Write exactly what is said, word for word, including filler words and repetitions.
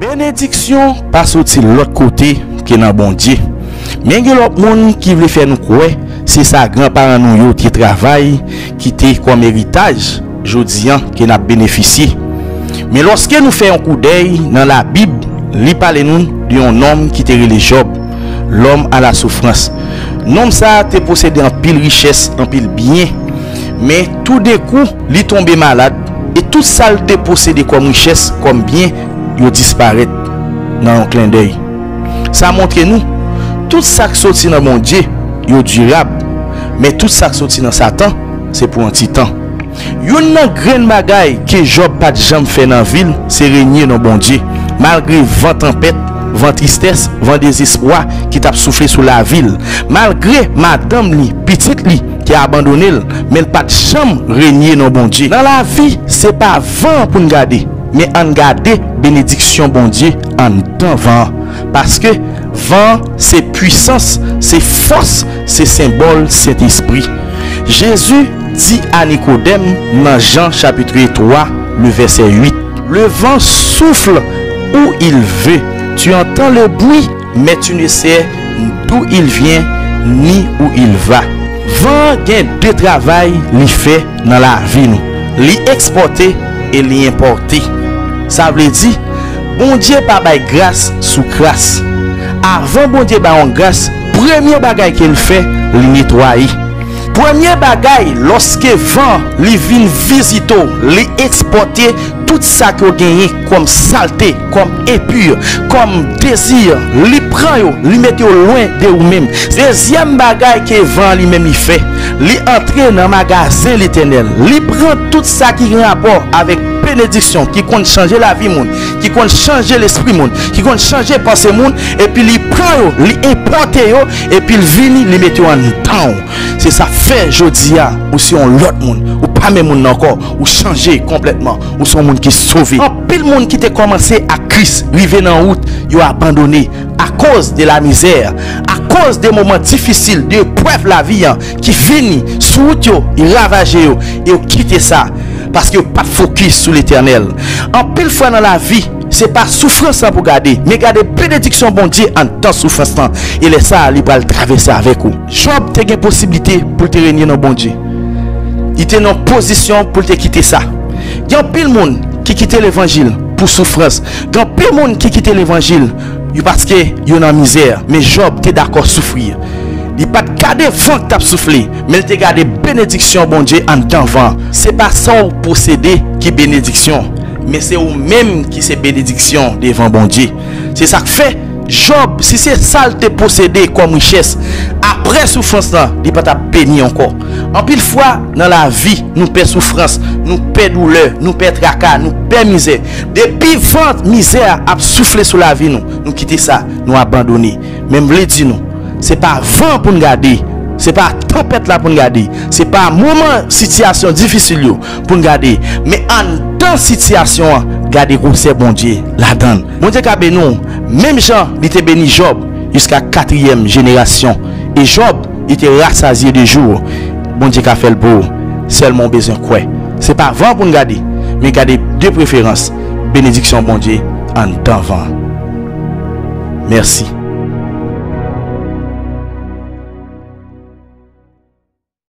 Benediksyon pa soti lòt kote ke nan Bondye. Men gen lòt moun ki vle fè nou kwè se sa granparan nou yo te travay, kite kòm eritaj, jodi a ke n ap benefisye. Men lòske nou fè yon koudèy nan Labib, li pale nou de yon nonm ki te rele Jòb, l'homme à la souffrance. Nonm sa a te posede anpil richès, anpil byen, men toudenkou, li tonbe malad, e tout sa l te posede kòm richès, kòm byen, yo disparèt nan yon klendèy. Sa montre nou, tout sa k soti nan Bondye, yo dirab, men tout sa k soti nan Satan, se pou yon ti tan. Youn nan grenn bagay ke Jòb pa t janm fè nan vi l, se renye non Bondye. Malgre van tanpèt, van tristès, van dezespwa ki t ap soufle sou lavi l, malgre madanm li, pitit li te abandone l, men l pa t janm renye non Bondye. Nan lavi, se pa van an pou n gade, men ann gade benediksyon Bondye anndan van an. Paske van an se pwisans, se fòs, se senbòl Sentespri. Jezi di a Nikodèm nan Jan chapit twa, le vèsè uit, le vent souffle où il veut, tu entends le bruit, mais tu ne sais d'où il vient ni où il va. Van an gen de travay li fè nan lavi nou. Li ekspòte e li enpòte. Sa vle di, Bondye pa bay gras sou kras. Avan Bondye bay yon gras, premye bagay ke l fè, li netwaye. Premye bagay, lòske van li vin vizite w, li ekspòte tout sa ke w genyen kòm salte, kòm enpi, kòm dezi, li pran yo, li mete yo lwen de ou menm. Dezyèm bagay ke van an li menm li fè, li antre nan magazen Letènèl. Li pran tout sa ki gen rapò avèk benediksyon, ki konn chanje lavi moun, ki konn chanje lespri moun, ki konn chanje panse moun, epi li pran yo, li enpòte yo, epi l vini, li mete yo anndan w. Se sa k fè jodi a, ou se yon lòt moun. Ou pa menm moun nan ankò. Ou chanje konplètman. Ou se yon moun ki sove. Anpil moun ki te kòmanse ak Kris rive nan wout, yo abandone akoz de la mizè, akoz de moman difisil, de eprèv lavi an ki vini sou wout yo, e ravaje yo, e yo kite sa, paske yo pa t fokis sou Letènèl. Anpil fwa nan lavi, se pa soufrans lan pou gade, men gade benediksyon Bondye anndan soufrans lan, e lè sa a, li pral travèse avèk ou. Jòb te gen posiblite pou l te renye nan Bondye. Li te nan pozisyon pou l te kite sa. Gen anpil moun ki kite levanjil pou soufrans. Gen anpil moun ki kite levanjil yo paske yo nan mizè. Men Jòb te dakò soufri. Li pa t gade van k t ap soufle, men l te gade benediksyon Bondye anndan van. Se pa sa w posede ki benediksyon, men se ou menm ki se benediksyon devan Bondye. Se sa k fè, Jòb, si se sa l te posede kòm richès, apre soufrans lan, li pa t ap beni ankò. Anpil fwa, nan lavi, nou pè soufrans, nou pè doulè, nou pè traka, nou pè mizè. Depi van mizè a ap soufle sou lavi nou, nou kite sa, nou abandone. Men m vle di nou, se pa van pou n gade, se pa tanpèt la pou n gade, se pa moman sitiyasyon difisil yo pou n gade, men anndan sitiyasyon an, gade gwosè Bondye ladan l. Bondye ka beni w, menm jan li te beni Jòb jiska katriyèm jenerasyon. E Jòb, li te rasazye de jou. Bondye ka fè l pou ou. Sèlman w bezwen kwè. Se pa van pou n gade, men gade de preferans benediksyon Bondye anndan van. Mèsi.